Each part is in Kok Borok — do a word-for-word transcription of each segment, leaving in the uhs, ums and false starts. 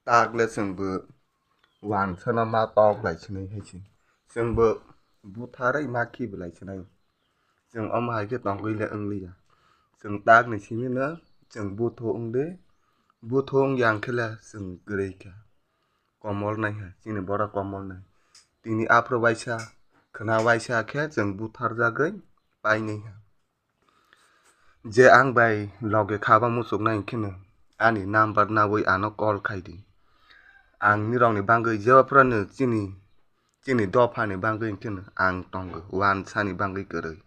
Takle chwngbo wansano ma tok lai sinai hai se. Chwngbo butharwi ma khibi lai sinai. Chwng omo hai khe tongwi le wngliya. Chwng takni simino chwng buthu wngdi. Buthu wngya hwnkhe le chwng kwrwi kha. Komol nai ha, chini borok komol nai. Tini aphuru waisa, khwna waisa khe chwng butharjagwi painai ha. Je ang bai loge khaba muchuknai hwnkhe no ani number nawi ano call khai di. Ang nirokni bagwi jeba phurano chini, chini dophani bagwi hwnkhe no ang tongo, wansani bagwi kwrwi.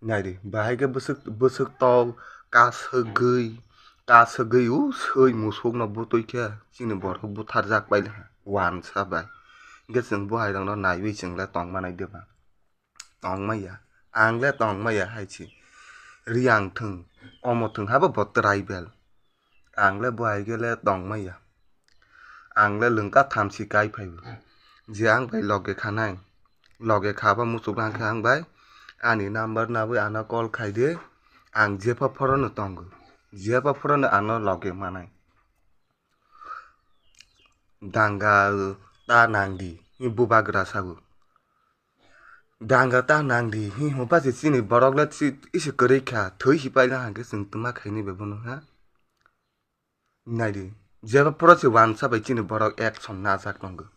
Naidi, bahai khe bwswk, bwswk tok kaswgwi, kaswgwi o swi musukno butwi khe chini borok butharjak paila wansa bai. Hwnkhe chwng bo hai rokno naiwi chwng le tongmanai de ba? Tongmaya. Ang le tongmaya hai se. Riyang thwng, omo thwng habo bo tribal. Ang le bo hai khe le tongmaya. Ang le lwngka thamsi kai phaibo. Je ang bai loge khanai. Loge khaba muchuk lang khe ang bai. Ani number nawi ano call khai di. Ang jepha phorono tongo. Jepha phorono ano loge manai. Danga ta nang di. Hi bubagra sago. Danga ta nang di. Hi hwnba se chini borok le chi isi kwrwi kha. Thwi si paila hwnkhe chwng twma khaini bebono ha. Naidi, jeba phoro se wansa bai chini borok action najak tongo.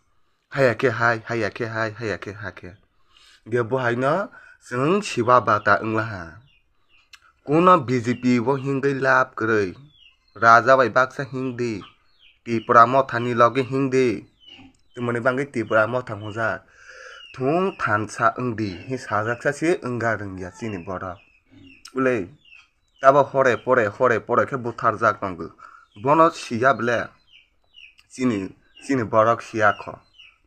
Haya khe hai, haya khe hai, haya khe ha khe. Ge bo haino chwng siba bata wngla ha. Kuno B J P bo hingwi lab kwrwi. Raja bai baksa hingdi. Tipra mothani logi hingdi. Tumoni bangwi Tipra motha hwnjak. Thung thansa wngdi. Hi sajaksa se wngya rwngya chini borok. Ulei. Tabo hore pore, hore pore khe butharjak tongo. Bono siya ble chini, chini borok siya kho.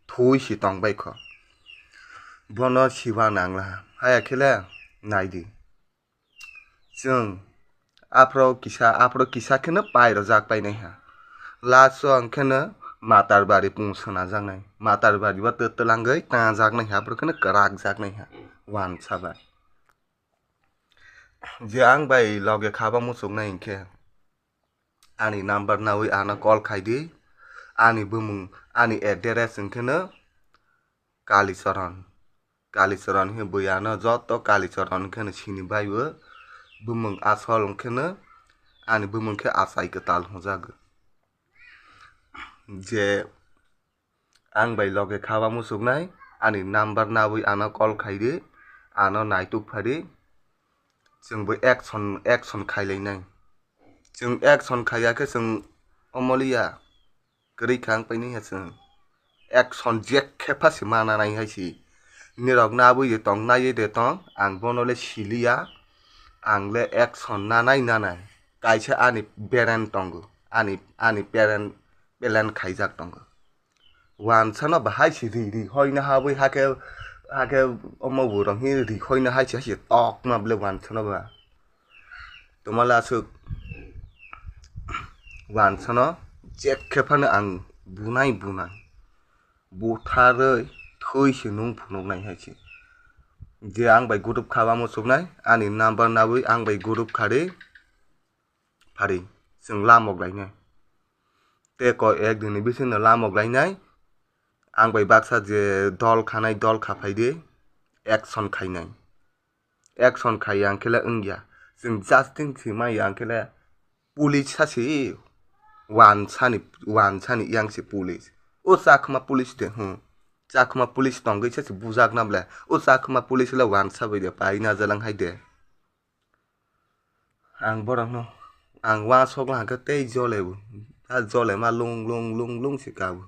Thui si tongbai kho. Bono siwa nangla. Haya khe le naidi. Chwng aphro kisa, aphro kisa kheno pai rwjak painai ha. Last o ang kheno Matarbari pung swnajaknai. Matarbari bo twtwlangwi tanjaknai ha. Aphro kheno kwrakjaknai ha. Wansa bai. Je ang bai loge khaba muchuknai hinkhe ani number nawi ano call khai di. Ani bumung, ani address hinkhe no Kalicharan. Kalicharan hinkhe bui ano joto Kalicharan hinkhe no sini bai o. Bumung asol hinkhe no ani bumung khe Achai Kwtal hwnjago. Je ang bai loge khaba muchuknai, ani number nawi ano call khai di, ano naituk phari, chwng bo action, action khailainai. Chwng action khaiya khe chwng omoliya kwrwi kha ang painai ha chwng. Action je khe pha se mana nai hai se. Nirok nabwi de tong, naiwi de tong, ang bono le siliya, ang le action nanai nanai. Kaisa ani beren tongo, ani, ani beren plan khaijak tongo. Wansano bahai se ri ri hoina habwi hakhe, hakhe omo borok hi ri hoina hai se, hai se tokma ble wansano ba. Twmala aswk wansano jekhe phano ang bunai bunai butharwi thwi se nung phunuknai hai se. Je ang bai group kha ba muchuknai, ani number nawi ang bai group khari phari chwng lamok lainai. Tei koi ek dini bisingno lamok lainai. Ang bai baksa je dol khanai, dol kha phai di, action khainai. Action khaiya ang khe le wngya. Chwng just thing se maya ang khe le police sa se wansani, wansani yang se police. O Chakma police de, hmm. Chakma police tongwi sa se bujakna ble. O Chakma police le wansa bai de, pai najalang hai de. Ang borokno, ang uansuk lang khe tei jole bo. A jole ma lung lung lung lung se kabo.